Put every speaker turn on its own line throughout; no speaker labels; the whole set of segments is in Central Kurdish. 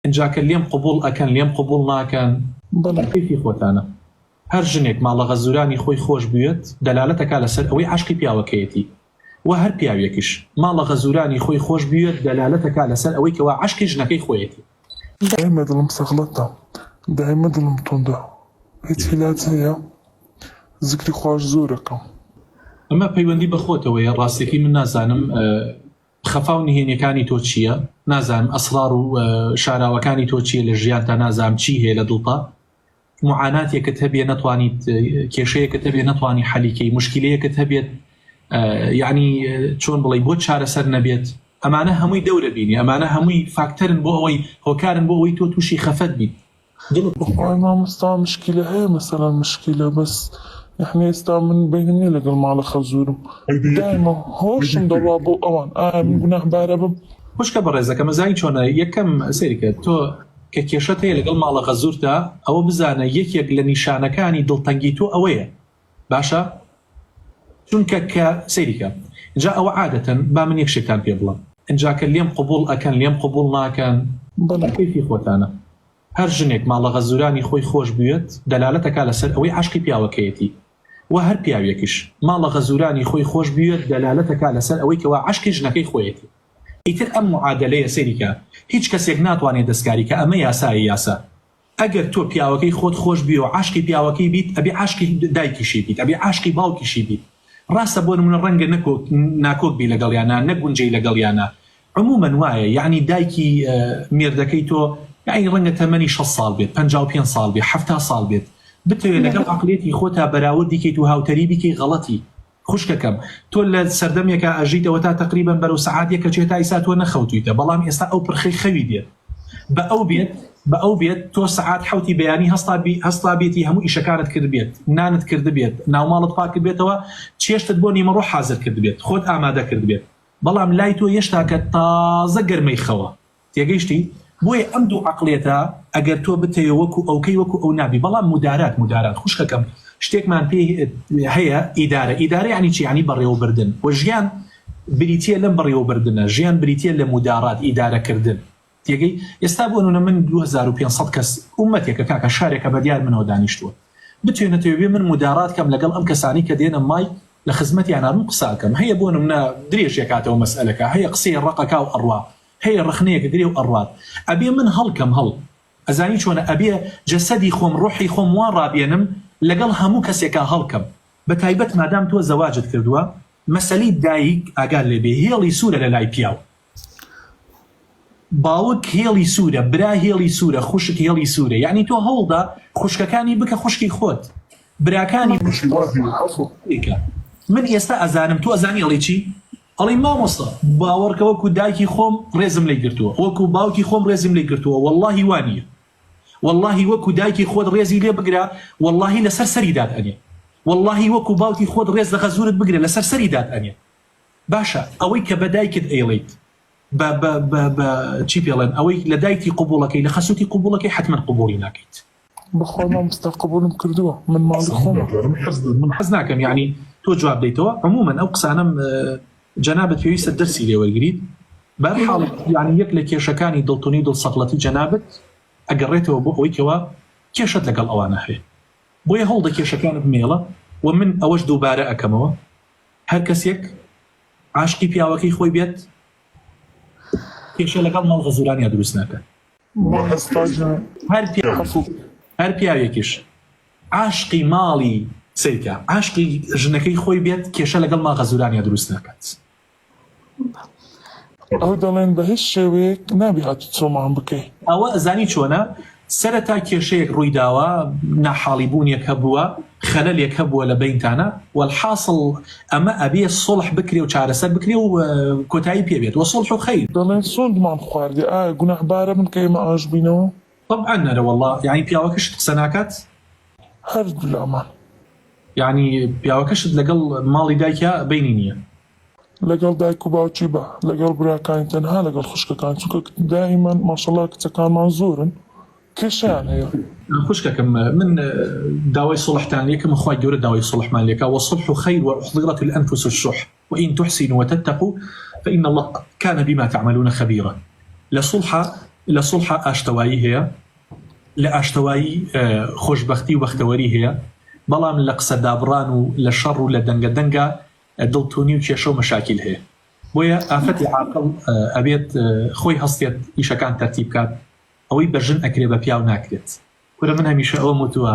ئینجا کە لێم قبوڵ ئەکەن لێم قبوڵ ناکەن
بەڵێ.
کەیفی خۆتانە. هەر ژنێک ماڵە غەزورانی خۆی خۆش بوێت دەلالەت ئەکا لەسەر ئەوەی عەشقی پیاوەکەیەتی وە هەر پیاوێکیش ماڵە غەزورانی خۆی خۆش بوێت دەلالەت ئەکا لەسەر ئەوەی کەوا عەشقی ژنەکەی خۆیەتی.
دایمە دڵم سەغڵەتە دایمە دڵم توندە هیچ عیلاج هەیە زکری خواش زۆر ئەکەم.
ئەمە پەیوەندی بە خۆتەوەیە ڕاستەکەی من نازانم خەفا و نهێنیەکانی تۆ چییە نازانم ئەسڕار و شاراوەکانی تۆ چییە لە ژیانتا نازانم چی هەیە لە دڵتا معاناتێکت هەبێ نەتوانیت کێشەیەکت هەبێ نەتوانی حەلیکەی مشکلەیەکت هەبێت یعنی چۆن بڵێ بۆ چارەسەر نەبێت ئەمانە هەمووی دەورە بینی ئەمانە هەمووی فاکتەرن بۆ ئەوەی هۆکارن بۆ ئەوەی تۆ تووشی خەفەت بیت دڵت
بەخوای مامۆستا مشکیلە هەیە مەسەلەن مشکیلە بەس یەعنی ئێستا من بەینم نیە لەگەڵ ماڵە خەزورم دایمە هۆشم دەڕوا بۆ ئەوان ئایا من گوناح بارە بم؟
خوشکە بەڕێزەکەم ئەزانی چۆنە یەکەم سەیرکە تۆ کە کێشەت هەیە لەگەڵ ماڵە غەزورتا ئەوە بزانە یەکێک لە نیشانەکانی دڵتەنگی تۆ ئەوەیە باشە چونکە کە سەیریکە جا ئەوە عادەتەن با من یەک شتێکتان پێ بڵێم ئینجا کە لێم قبوڵ ئەکەن لێم قبوڵ ناکەن
بەڵێ.
کەیفی خۆتانە هەر ژنێک ماڵە غەزورانی خۆی خۆش بوێت دەلالەت ئەکا لەسەر ئەوەی عەشقی پیاوەکەیەتی وە هەر پیاوێکیش ماڵە غەزورانی خۆی خۆش بوێت دەلالەت ئەکا لەسەر ئەوەی کەوا عەشقی ژنەکەی خۆیەتی ئیتر ئەم معادەلەیە سەیری کە هیچ کەسێک ناتوانێ دەستکاری کە ئەمە یاسایە یاسا ئەگەر تۆ پیاوەکەی خۆت خۆش بوێ و عاشقی پیاوەکەی بیت ئەبێ عاشقی دایکیشی بیت ئەبێ عاشقی باوکیشی بیت ڕاستە بۆ نمونە ڕەنگە نەکۆک ناکۆک بی لەگەڵیانا نەگونجێی لەگەڵیانا عموما وایە یەعنی دایکی مێردەکەی تۆ یەعنی ڕەنگە تەمەنی 60 ساڵ بێت 55 ساڵ بێت 70 ساڵ بێت بتەوێت لەگەڵ عەقڵیەتی خۆتا بەراوردی کەیت و هاوتەریبی کەی غەڵەتی خوشکەکەم تۆ لە سەردەمێکا ئەژیت ئەوەتا تەقریبەن بەرەو سەعات یەک ئەچێ تا ئیستا تۆ نەخەوتویتە بەڵام ئێستا ئەو پرخەی خەوی دێت بە ئەو بێت بە ئەو بێت تۆ سەعات حەوتی بەیانی هەستا بی هەستا بێتی هەموو ئیشەکانت کردبێت نانت کردبێت ناوماڵت پاک کردبێتەوە چێشتت بۆ نیمەڕۆ حازر کردبێت خۆت ئامادە کردبێت بەڵام لای تۆ یەشتاکە تازە گەرمەی خەوە تێگەیشتی؟ بۆیە ئەم دوو عەقڵیەتە ئەگەر تۆ بتەوێ وەکو ئەوکەی وەکو ئەو نابی بەڵام مودارات مودارات خوشکەکەم شتێکمان پێ هەیە ئیدارە ئیدارە یعنی چی یعنی بەڕێوەبردن و ژیان بریتیە لەم بەڕێوەبردنە ژیان بریتیە لە مودارات ئیدارەکردن تێگەی ئێستا بۆ نمونە من 2500 کەس ئومەتێکە کاکە شارێکە بە دیار منەوە دانیشتووە بتوێ نەتەوێ بێ من مودارات کەم لەگەڵ ئەم کەسانی کە دێنە مایک لە خزمەتیانا بم قسە ئەکەم هەیە بۆ نمونە درێژیەکاتەوە مەسئەلەکە هەیە قسەی ڕەقەکا و ئەڕوا هەیە ڕەخنەیەک ئەگرێ و ئەڕوات ئەبێ من هەڵکەم هەڵ ئەزانی چۆنە ئەبێ جەسەدی خۆم ڕۆحی خۆم وا ڕابێنم لەگەڵ هەموو کەسێکا هەڵکەم بە تایبەت مادام تۆ زەواجت کردووە مەسەلەی دایک ئاگات لێ بێ هێڵی سوورە لە لای پیاو باوک هێڵی سوورە برا هێڵی سوورە خوشک هێڵی سوورە یانی تۆ هەوڵدە خوشکەکانی بکە خوشکی خۆت براکانی بکە من ئێستا ئەزانم تۆ ئەزانی ئەڵێی چی ئەڵێی مامۆستا باوەڕکە وەکو دایکی خۆم ڕێزم لێ گرتووە وەکو باوکی خۆم ڕێزم لێ گرتووە وەڵاهی وا نییە وەڵاهی وەکو دایکی خۆت ڕێزی لێ بگرە وەڵاهی لەسەر سەری دات ئەنێ وەڵاهی وەکو باوکی خۆت ڕێز لە غەزورت بگرە لەسەر سەری دات ئەنێ باشە ئەوەی کە بە دایکت ئەیڵێیت بە بە بە بە چی پێڵێن ئەوەی لە دایکی قبوڵەکەی لە خەسوتی قبوڵەکەی حتمما قبوڵی ناکەیت.
بەخوا مامۆستا قبوڵم کردووە من ماڵی خۆمە.
من حەز ناکەم یانی تۆ جواب دەیتەوە عموما ئەو قسانەم جەنابت پێویستە دەرسی لێ وەرگریت بەرحاڵ یانی یەک لە کێشەکانی دڵتونی و دڵسەقڵەتی جەنابت ئەگەڕێتەوە بۆ ئەوەی کەوا کێشەت لەگەڵ ئەوانە هەیە بۆیە هەوڵدە کێشەکانت مێڵە و من ئەوەش دووبارە ئەکەمەوە هەر کەسێک عاشقی پیاوەکەی خۆی بێت کێشە لەگەڵ ماڵ غەزورانیا دروست ناکات. هەر پیاوێکیش عاشقی ماڵی سەیرکە عاشقی ژنەکەی خۆی بێت کێشە لەگەڵ ماڵ غەزورانیا دروست ناکات.
ئەو دەڵێن بە هیچ شێوەیەک نابی هاتوچۆمان بکەی.
ئەوە ئەزانی چۆنە سەرەتا کێشەیەک ڕوویداوە ناحاڵی بوونێک هەبووە خەلەلێک هەبووە لە بەینتانا وەلحاسڵ ئەمە ئەبێ سوڵح بکرێ و چارەسەر بکرێ و کۆتایی پێ بێت وەسوڵح خەیر.
دەڵێن سوندمان خواردیە ئایا گوناحبارە بن کە ئێمە ئاش بینەوە؟
تەبعەن نەرە وەڵا یانی پیاوەکەشت قسە ناکات؟
هەردوولامان.
یانی پیاوەکەشت لەگەڵ ماڵی دایکیا بەینی نیە؟
لەگەڵ دایک و باوکی بە لەگەڵ براکانی تەنها لەگەڵ خوشکەکان چونکە دائیمەن ماشەڵا کچەکانمان زۆرن کێشەیان هەیە.
خوشکەکەم من داوای سوڵحتان لێکەم خوای گەورە داوای سوڵحمان لێکا والصلح خیر واحضرت الانفس الشح وان تحسنوا وتتقوا فان الله كان بما تعملون خبيرا لە سوڵحا. لە سوڵحا ئاشتەوایی هەیە، لە ئاشتەوایی خۆشبەختی و بەختەوەری هەیە، بەڵام لە قسە دابڕان و لە شەڕ و لە دەنگە دەنگا دڵتونی و کێشە و مەشاکیل هەیە. بۆیە ئافرەتی عاقڵ ئەبێت خۆی هەستێت ئیشەکان تەرتیب کات، ئەوەی بە ژن ئەکرێ بە پیاو ناکرێت. کورە من هەمیشە ئەوەم وتووە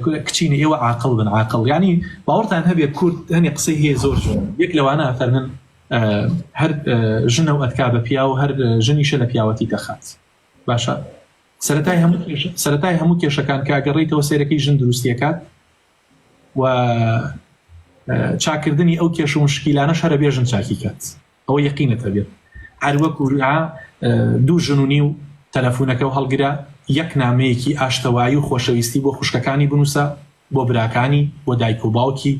کورە کچینە ئێوە عاقڵ بن عاقڵ یانی باوەڕتان هەبێ کورد هەنێ قسەی هەیە زۆر جوان یەک لەوانە ئەفەرمن هەر ژنە و ئەتکا بە پیاو هەر ژنیشە لە پیاوەتی دەخات باشە سەرەتای هەموو سەرەتای هەموو کێشەکان کە گەڕیتەوە سێرەکەی ژن دروستیەکات و چاکردنی ئەو کێش و مشکیلانەش هەرە بێژن چاکی کات ئەوە یەقینت هەبێت هەر وەکو دوو ژن و نیو تەلەفونەکە و هەڵگرە یەک نامەیەکی ئاشتەوایی و خۆشەویستی بۆ خوشکەکانی بنووسە بۆ براکانی بۆ دایک و باوکی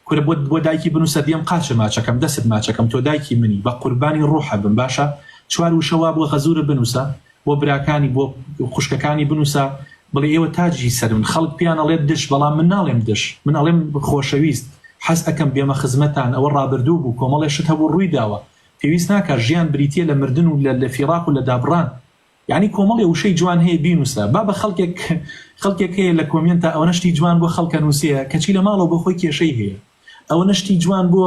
کورە بۆ بۆ دایکی بنووسە دێم قاچە ماچەکەم دەست ماچەکەم تۆ دایکی منی بە قوربانی ڕوحە بم باشە چوار وشە وا بۆ غەزورە بنووسە بۆ براکانی بۆ خوشکەکانی بنووسە بڵێ ئێوە تاجی سەرمن خەڵک پێیان ئەڵێت دش بەڵام من ناڵێم دش من ئەڵێم خۆشەویست حەز ئەکەم بێمە خزمەتان ئەوە ڕابردوو بوو کۆمەڵێ شت هەبوو ڕووی داوە پێویست ناکا ژیان بریتیە لە مردن و لە فیڕاق و لە دابڕان یانی کۆمەڵێ وشەی جوان هەیە بینوسە بابە خەڵکێک خەڵکێک هەیە لە کۆمێنتا ئەوەنە شتی جوان بۆ خەڵک ئەنوسێ کەچی لە ماڵەوە بۆ خۆی کێشەی هەیە ئەوەنە شتی جوان بۆ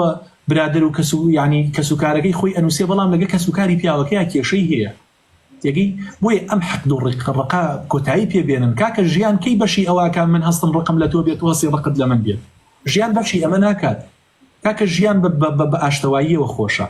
برادەر و کەس و یانی کەس و کارەکەی خۆی ئەنوسێ بەڵام لەگە کەس و کاری پیاوەکەیا کێشەی هەیە تێگەی بۆیە ئەم حقد و ڕق ڕقە کۆتایی پێ بێنن کاکە ژیان کەی بەشی ئەوە کا من هەستم ڕقم لە تۆ بێت تۆ هەستی ڕقت لە من بێت ژیان بەشی ئەمە ناکات کاکە ژیان بە بە بە ئاشتەواییەوە خۆشە.